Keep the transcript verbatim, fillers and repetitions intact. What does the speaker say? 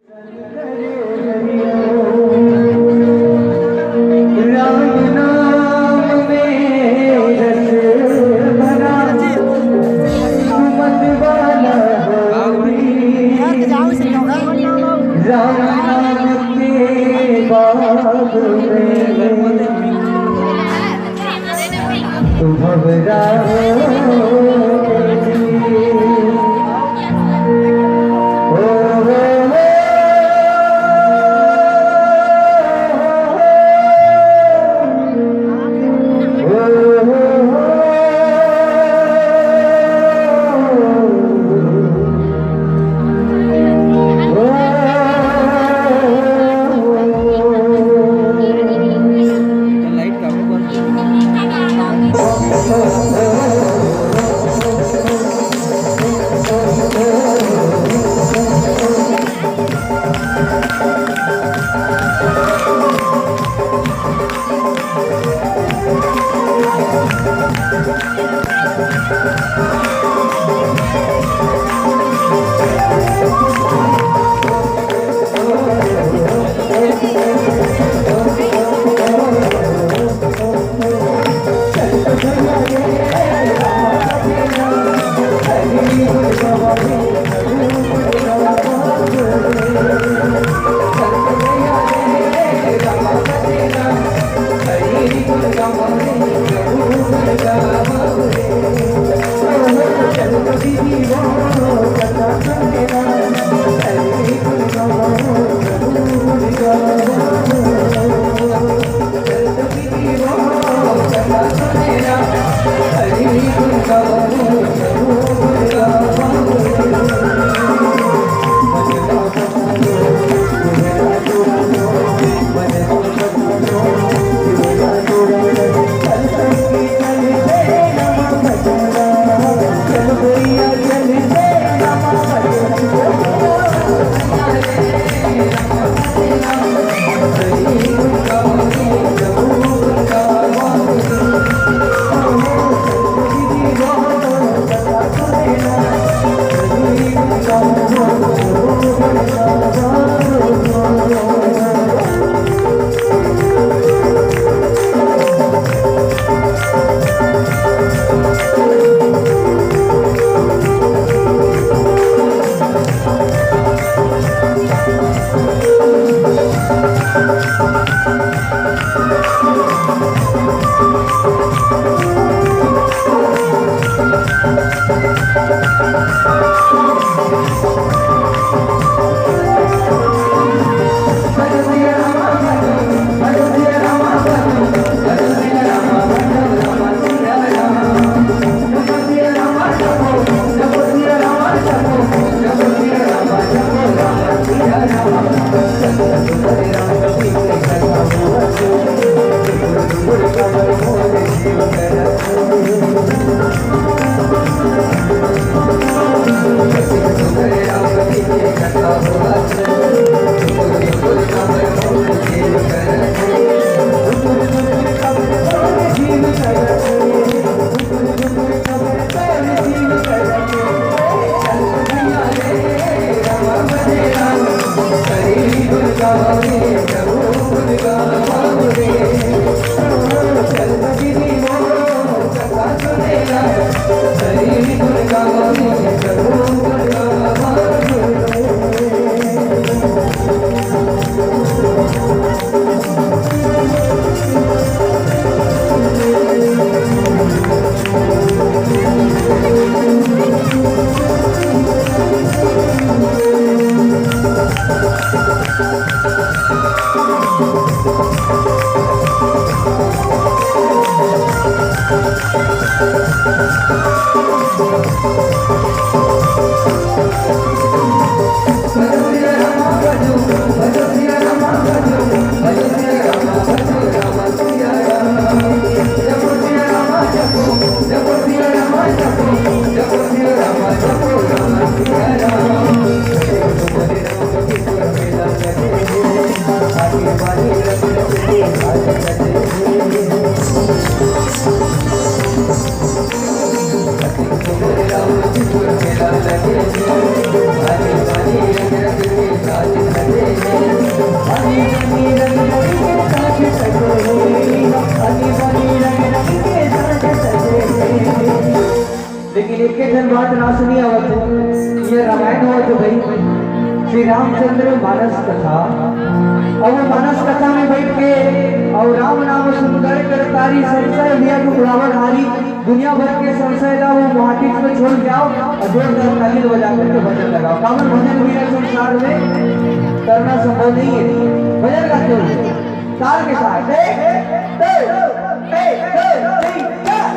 राम नाम में रस भरा, सुमत वाला होली। राम नाम के बाग में तू भवरा हो। अइसन बात ना सुनी आवत हो, ये रामायण होत हे भाई, श्री रामचंद्र मानस कथा। अब वो मानस कथा में बैठ के और राम नाम सुंदर करतारी संशय लिया को बुलावन हारी, दुनिया भर के संशय ला वो माटी में छोड़ जाओ और जोरदार ताली बजा करके भजन लगाओ। कामन भजन भी है संसार में करना संभव नहीं है, भजन गाते हुए ताल के साथ। एक, दो, एक, दो, तीन, चार।